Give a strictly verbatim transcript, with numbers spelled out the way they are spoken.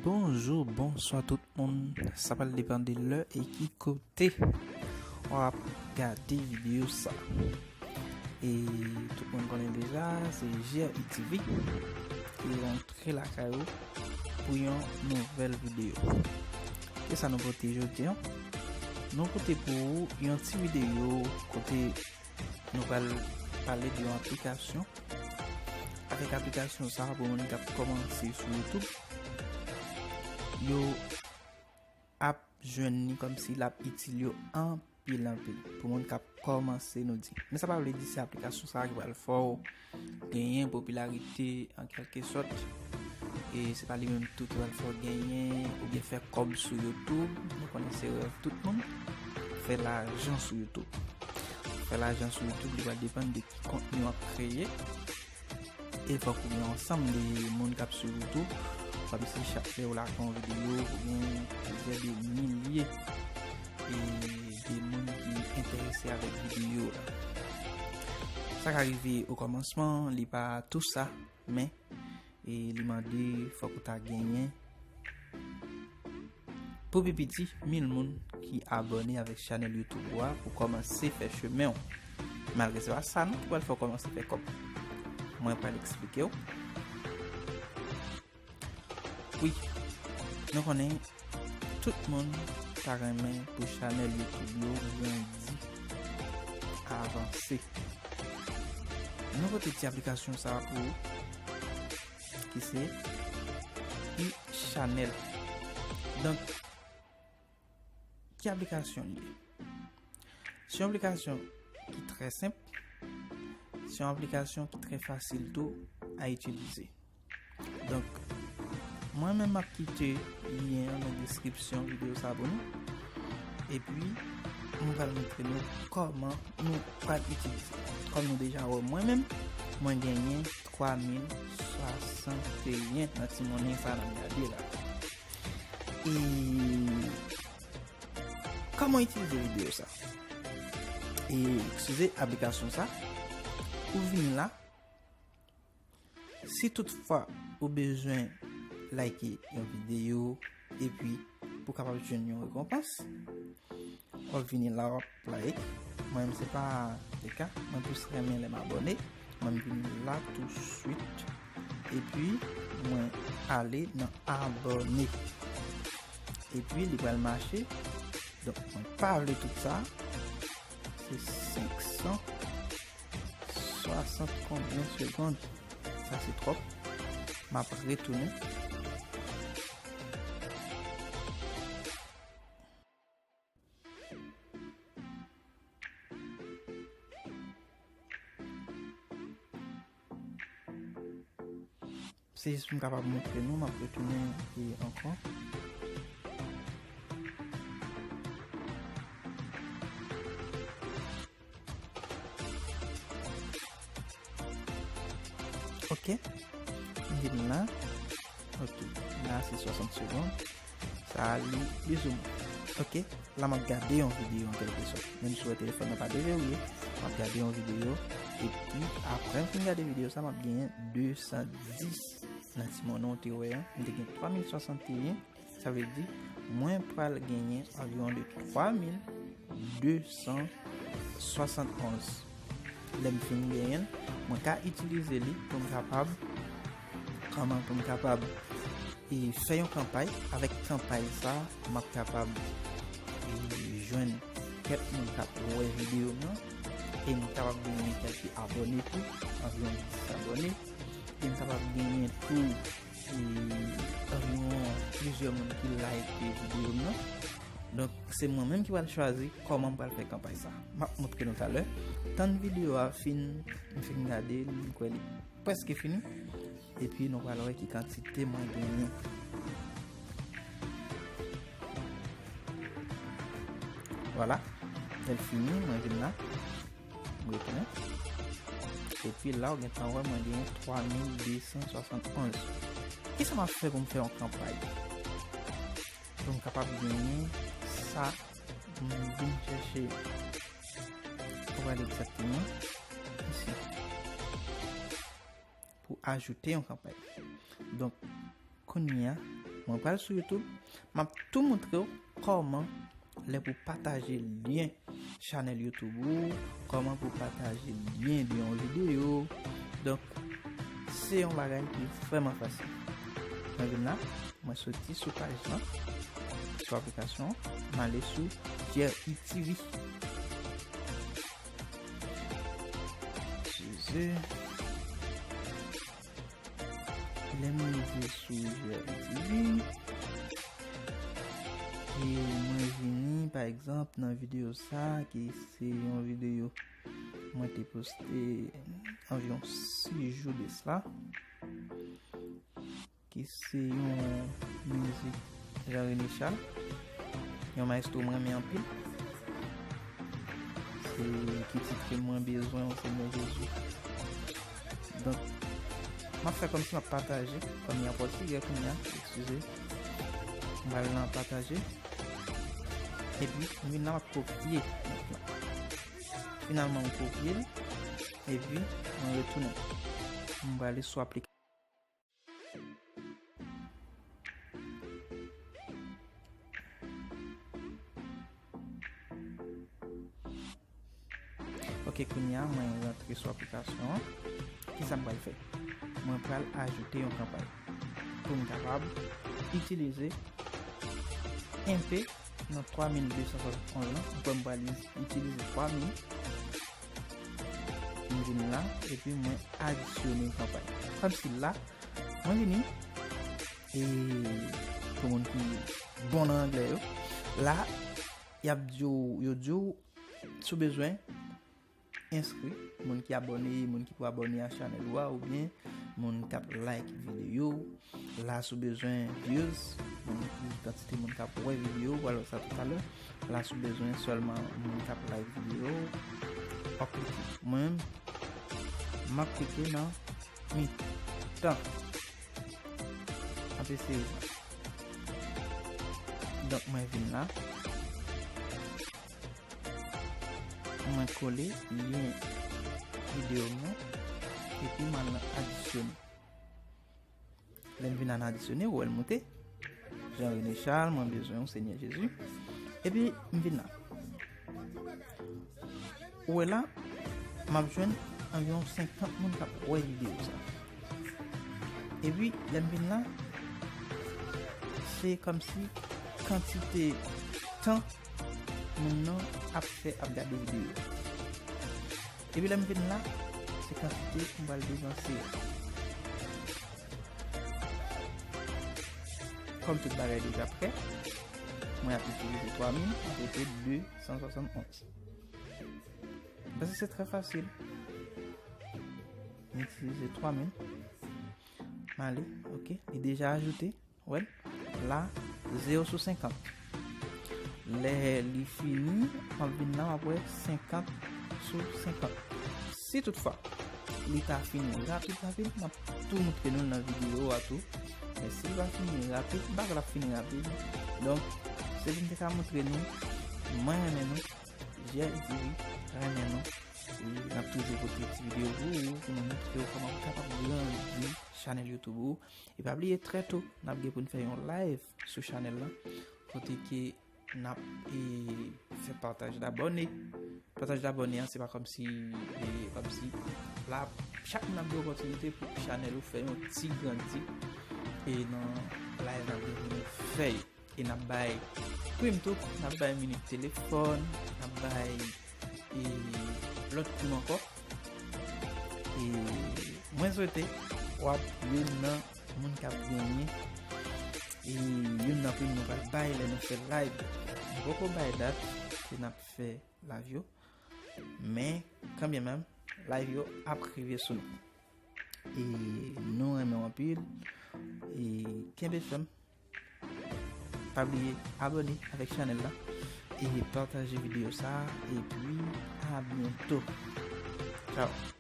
Bonjou, bonswa tout moun. Sa pral depann de lè e ki kote w ap gade videyo sa. E tout moun konnen deja, se G R I T V ki rantre lakay ou pou yon nouvèl videyo. E sa nou pote jodi a? Nou pote pou ou yon ti videyo kote nou pral pale de yon aplikasyon. Avèk aplikasyon sa a, pou moun k ap kòmanse sou YouTube, yo ap jwenn li kòmsi l ap itil yo anpil, anpil. Pou moun k ap kòmanse, nou di. Men sa pa vle di se aplikasyon sa a ki pral fè w genyen popilarite an kèlke sòt. E se pa li menm tou ki pral fè w genyen oubyen fè kòb sou YouTube. Nou konnen se rèv tout moun. Fè lajan sou YouTube. Fè lajan sou YouTube, li pral depann de ki kontni w ap kreye. E fòk ou gen yon ansanm de moun k ap swiv ou tou. Kòmsi chak lè ou lage yon videyo, ou gen plizyè de milye e de moun ki enterese avèk videyo w la. Sa ka rive o kòmansman, li pa tou sa, men e li mande fòk ou ta genyen pou pi piti mil moun ki abòne avèk chanèl YouTube ou a pou kòmanse fè chemen w. Malgre se pa sa non ki pral fè w kòmanse fè kòb. Mwen pral eksplike w. Wi, nou konnen tout moun ta renmen pou chanèl YouTube yo grandi, avanse. Nou pote ti aplikasyon sa a pou ou, ki se eChannel. Donk, ki aplikasyon l ye? Se yon aplikasyon ki trè senp, se yon aplikasyon ki trè fasil tou a itilize. Donk, mwen menm m ap kite lyen an nan deskripsyon videyo sa pou nou. Epi, mwen pral montre nou kòman nou pral itilize. Kòm nou deja wè mwen menm, mwen genyen twa mil swasanteyen nan ti monnen sa n ap gade la. E kòman itilize videyo sa? E, eskize, aplikasyon sa. Ou vini la. Si toutfwa ou bezwen like yon videyo, epi pou kapab jwenn yon rekonpans, w ap vini la, w ap like. Mwen menm se pa le ka, mwen plis renmen lè m abòne. Mwen vini la touswit. Epi mwen ale nan abòne. Epi li pral mache. Donk mwen pa vle tout sa. Se senk san swasant konbyen segonn. Sa se twòp. M ap retounen. Se jis pou m kapab montre nou, m ap retounen e ankò. Ok. M vin la. Ok. La se swasant segonn. Sa li plizoumwen. Ok. La m ap gade yon videyo an kèlke sòt. Menm si w wè telefòn nan pa deverye, m ap gade yon videyo. Epi, apre m fin gade videyo sa, m ap genyen de san dis nan ti monnen w te wè an. M te gen twa mil swasanteyen. Sa vle di, mwen pral genyen anviwon de twa mil de san swasannonz. Lè m fin genyen l, mwen ka itilize li pou m kapab, kòman pou m kapab, e, fè yon kanpay. Avèk kanpay sa, m ap kapab, e, jwenn kèk moun k ap wè videyo m nan, e m kapab genyen kèlke abòne tou, anviwon dis abòne, e m kapab genyen tou e, anviwon plizyè moun ki like videyo m nan. Donk, se mwen menm ki pral chwazi kòman m pral fè kanpay sa. M ap montre nou talè. Tann videyo a fin, m fin gade l, m kwè li prèske fini. Epi, nou pral wè ki kantite mwen genyen. Vwala. Lè l fini, mwen vin la. M retounen. Epi la, ou gentan wè mwen genyen twa mil de san swasannonz. Kisa m ap fè pou m fè yon kanpay? Pou m kapab genyen sa m vin chèche. Ou pral egzakteman isi. Pou ajoute yon kanpay. Donk, kounye a, Mwen pral sou YouTube, m ap tou montre w kòman lè pou pataje lyen chanèl YouTube ou, kòman pou pataje lyen de yon videyo. Donk, se yon bagay ki vrèman fasil. Mwen vin la, mwen soti sou paj lan, sou aplikasyon, m ale sou J R I T V. Eskize. Lè mwen rive sou J R I T V, e mwen vini, pa egzanp, nan videyo sa, ki se yon videyo mwen te poste anviwon sis jou de sila, ki se yon mizik Jean René Charles, yon mayestwo mwen renmen anpil. Se ki tit ke mwen bezwen w, Senyè Jezi. Donk, m ap fè kòmsi m ap pataje, kòm li an pòtigè kounye a, eskize. M pral nan pataje. Epi, m vin la, m ap kopye nòt la. Finalman, m kopye l. Epi, mwen retounen. M prale sou aplikasyon. Ok, kounye a, mwen rantre sou aplikasyon an. Kisa m pral fè? Mwen pral ajoute yon kanpay pou m kapab itilize enpe nan twa mil de san swasantonz lan. Mwen pral itilize twa mil. M vin la, epi mwen adisyone kanpay. Kòmsi la, mwen vini, e pou moun ki bon nan anglè yo, la, y ap di w, yo di w, si w bezwen enskri, moun ki abòne, moun ki pou abòne a chanèl ou a, oubyen moun k ap like videyo, la si w bezwen views, moun ki kantite moun k ap wè videyo, w pral wè sa toutalè. La si w bezwen sèlman moun k ap like videyo, w ap klike. Mwen menm, m ap klike nan mitan. M ap eseye sa. Donk mwen vin la. Mwen kole lyen videyo m nan, epi m al nan adisyone. Lè m vin nan adisyone, ou wè l moute. Jean René Charles, mwen bezwen w, Senyè Jezi. Epi, m vin la. Ou wè la, m ap jwenn anviwon senkant moun k ap wè videyo sa. Epi, lè m vin la, se kòmsi kantite tan moun nan ap fè ap gade videyo. Epi lè m vin la, se kantite m pral depanse a. Kòm tout bagay deja prè, mwen ap itilize twa mil, mwen rete de san swasantonz. Paske se trè fasil. Mwen itilize twa mil. M ale, ok, li deja ajoute. Wè l la, zewo sou senkant. Lè li fini, m ap vin la, m ap wè senkant sou senkant. Si toutfwa li ta fini rapid, rapid, m ap tou moutre nou l nan videyo a tou. Men si li pa fini rapid, m pa kwè l ap fini rapid. Donk, se pou m te ka moutre nou, mwen renmen nou, J R I T V renmen nou. E n ap toujou pote ti videyo pou ou, pou nou moutre w kòman pou kapab grandi chanèl YouTube ou. E pa bliye, trè to, n ap gen pou n fè yon live sou chanèl lan, kote ke n ap, e, fè pataj dabòne. Pataj dabòne an, se pa kòmsi, e, kòmsi la, chak moun ap gen opòtinite pou chanèl ou fè yon ti grandi, e, nan live n ap gen pou nou fè yo. E n ap bay prim tou, n ap bay minit telefòn, n ap bay, e, lòt prim ankò. E mwen swete w ap youn nan moun k ap genyen, e, youn nan prim nou pral bay lè nou fè live. Nou poko bay dat ke n ap fè live yo, men kanmenm, live yo ap rive sou nou. E nou renmen w anpil. E kenbe fèm. Pa bliye abòne avèk chanèl la e pataje videyo sa a. Epi, a byento. Tchao.